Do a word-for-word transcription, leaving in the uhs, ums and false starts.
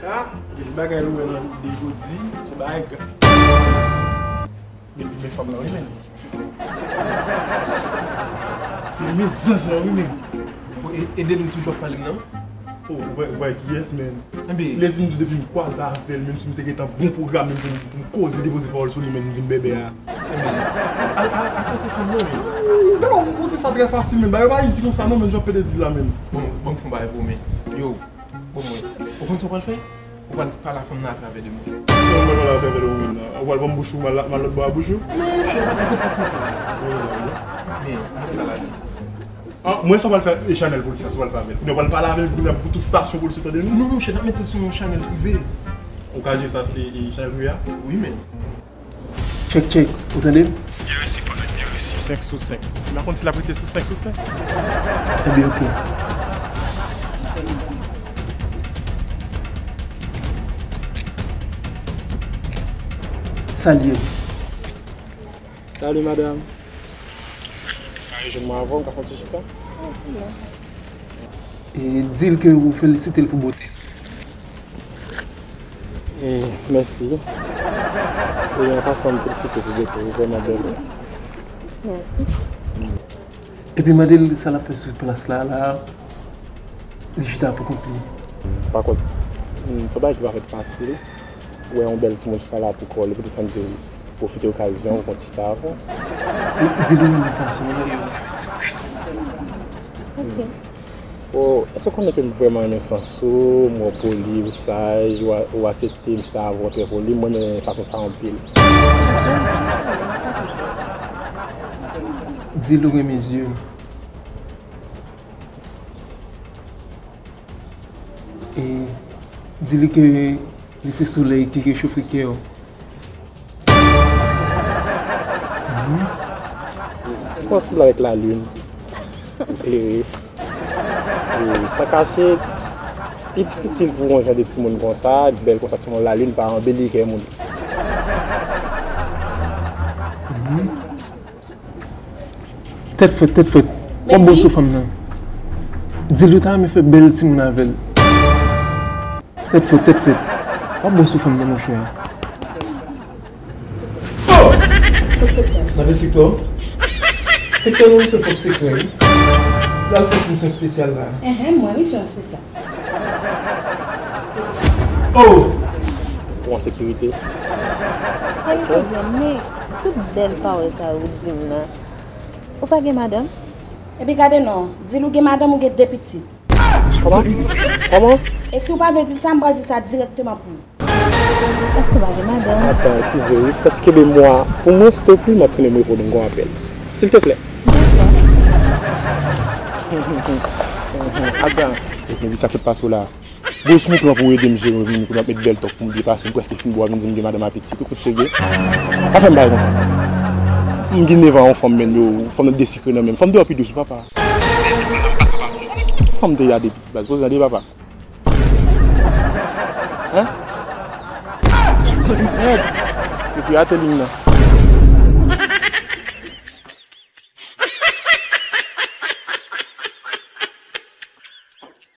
Ah, gen bagay nou wè nan de jodi, se bagay grav. Men, men fanm nan wi, men. Men, men zanj lan wi, men. Bon, e, e de li w toujou ap pale m nan? Oh, ou wè, ou wè kiyès, men. Enben. Lè di m di depi m kwaze avè l, menm si m te gentan bon pwogram, menm pou m, pou m koze depoze pawòl sou li, men m vin bèbè a. Enben, al, al, al fè telefòn nan, men. Non, ou di sa trè fasil, men. Bagay yo pa izi konsa, non, men, jan w pede di la, men. Bon, bon, m fè yon bagay pou ou, men. Yo, bon, mwen. Ou konn sa w pral fè? Ou pral pale a fanm nan atravè de mwen. Kòman mwen pale atravè de ou menm nan? Ou pral ban m bouch ou, m al, m al lòt bò a bouch ou? Non, monchè, pa sa konprann sa. Men, met sa ladan. Ah, mwen sa w pral fè, e, chanèl pou li sa, sa w pral fè avè l. Ou pral pale avè l, pou tout stasyon pou l sou tande nou? Non, monchè, n ap mete l sou yon chanèl prive. Ou ka jere stas-, e, e, chanèl prive a? Wi, men. Tchèk, tchèk, ou tande m? Byen resi, patnè, byen resi. Senk sou senk. M pa konn si l ap rete sou senk sou senk. Ebyen, oke. Salye. Salut, madame. Ka jwenn mwen avè w, m ka fè yon ti chita? E di l ke ou felisite l pou bote l. E, mèsi. E an pasan, m felisite w pou bote w, ou vrèman bèl. Mèsi. Epi mande l sa l ap fè sou plas la, la, li chita pou kont li. Pa kont, mm, se yon bagay ki pa fèt fasil. Ou wè yon bèl timoun chita la pou kò li, poutèt sa m te pwofite okazyon pou m chita avè w. Di l ou renmen fason l ye, ou renmen ti bouch li. Ok. O, èske w konnen ke m vrèman renmen sans ou, m wè w poli, ou saj, ou a-, ou aksepte m chita avè w trè poli, m renmen fason sa anpil. Di l ou renmen zye l. E di li ke li se solèy ki rechofe kè w. Mhm. Kò w sanble avèk lalin. Ou klere. E san kache, li difisil pou yon jan de timoun konsa, bèl konsa, timoun lalin pa anbeli kè moun. Mhm. Tèt frèt, tèt frèt. W ap bon sou fanm nan. Di l ou ta renmen fè bèl timoun avè l. Tèt frèt, tèt frèt. W ap bon sou fanm nan, monchè. Oh! Mande sektè w. Sektè nou, se twòp sekrè, wi. L al fè ti misyon espesyal la. Enhen, mwen, misyon espesyal. Oh! Ou an sekirite. Pa gen pwoblèm, men tout bèl pawòl sa yo ou di m nan, ou pa gen madanm? Epi gade non, di l ou gen madanm, ou gen de pitit. Kòman? Kòman? E si w pa vle di l sa, m pral di l sa dirèkteman pou ou. Èske w pa gen madanm? Atan, eskize wi. Fè ti kenbe mo a pou mwen, silteplè, m ap tounen m reponn ou, m gon apèl. Silteplè. Atan. Epi sa k ap pase w la. Bon, sou yon plan pou w ede m jere revni m, pou m ap met bèl tòk pou m depase, m prèske fin bò, w ap vin di m gen madanm a pitit, ou fout serye? Pa fè m bagay konsa. M gen nèf an, yon fanm, men yo, fanm nan de sekrè nan men m. Fanm deyò pi dous, papa. Fanm deyò a de pitit, baz. Poze nan de papa. Hein? Mèd! Epi ate liy nan.